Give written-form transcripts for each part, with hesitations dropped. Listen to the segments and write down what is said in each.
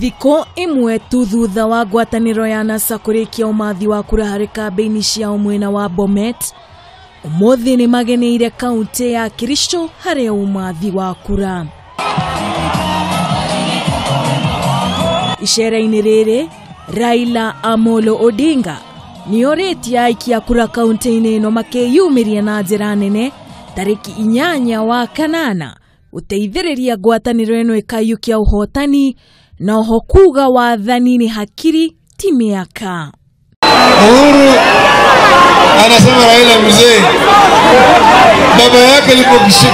Thikũ imwe tu thutha wa ngwatanĩro ya NASA kũrĩkia ũmathi wa kura harĩ kambĩini ciao mwena wa Bomet, ũmũthĩ nĩ mageneire kaunti ya Kericho harĩ ũmathi wa kura. Icera-inĩ rĩrĩ, Raila Amolo Odinga nĩorĩtie aikia kura kaunti-inĩ ĩno makĩyumĩria na njĩra nene tarĩki 8 wa kanana gũteithĩrĩria ngwatanĩro ĩno ĩkaiyũkia ũhotani na oho kuga wathani ni hakiri ti mĩaka. Uhuru anasema Raila mzee baba yake alipoanza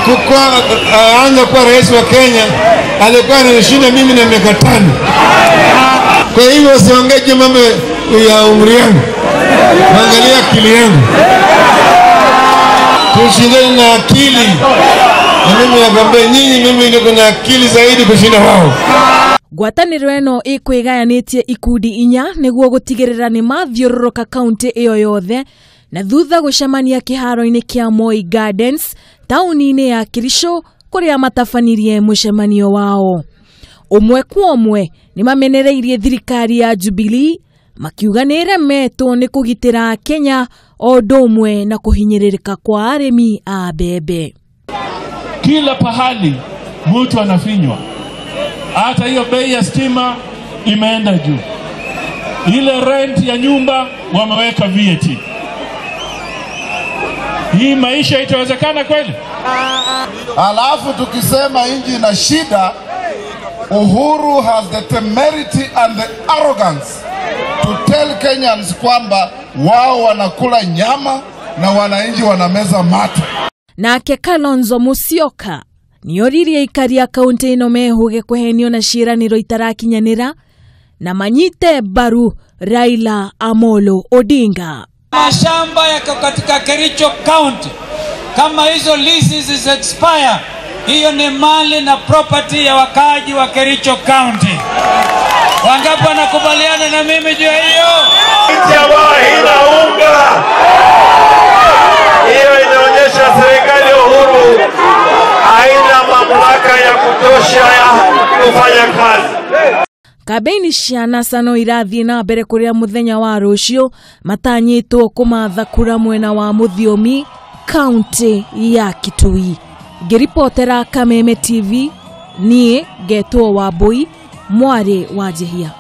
kuwa rais wa Kenya alikuwa ananishinda mimi na miaka 5. Kwa hivyo siongee mambo ya umri yangu, angalia akili yangu. Tushindane na akili. Na mimi nakwambia nyinyi, mimi niko na akili zaidi kushinda wao. Ngwatanĩro ĩno ĩkwĩgayanĩtie ikundi 4 nĩguo gũtigĩrĩra nĩ mathiũrũrũka kaunti ĩyo yothe na thutha gũcemania kĩharo-inĩ kĩa Moi Gardens taũni-inĩ ya Kericho kũrĩa matabanirie mũcemanio wao. Ũmwe kwa ũmwe nĩ mamenereirie thirikari ya Jubilee makiuga nĩ ĩremetwo nĩ kũgitĩra Kenya o ũndũ ũmwe na kũhinyĩrĩrĩka kwa arĩmi a mbembe. Kila pahali mtu anafinywa. Hata hiyo bei ya stima imeenda juu. Ile rent ya nyumba wameweka VAT. Hii maisha itawezekana kweli? Alafu tukisema inji ina shida, Uhuru has the temerity and the arrogance to tell Kenyans kwamba wao wanakula nyama na wananchi wanameza mate. Nake Kalonzo Musyoka nioririe aikari a kaunti ĩno mehuge kũhenio na ciĩranĩro itarakinyanĩra na manyite mbaru Raila Amolo Odinga. Mashamba yako katika Kericho County, kama hizo leases is expire, hiyo ni mali na property ya wakaaji wa Kericho County. Wangapi wanakubaliana na mimi juu ya hiyo? Nchi ambayo haina unga, hiyo inaonyesha serikali ya Uhuru haina mamlaka ya kutosha ya kufanya kazi. Kambeini cia NASA no irathiĩ na mbere kũrĩa mũthenya wa rũciũ matanyĩtwo kũmatha kura mwena wa Mũthiomi kaunti ya Kitui. Ngĩribotera Kameme TV, niĩ ngetwo Wambui mwarĩ wa Njihia.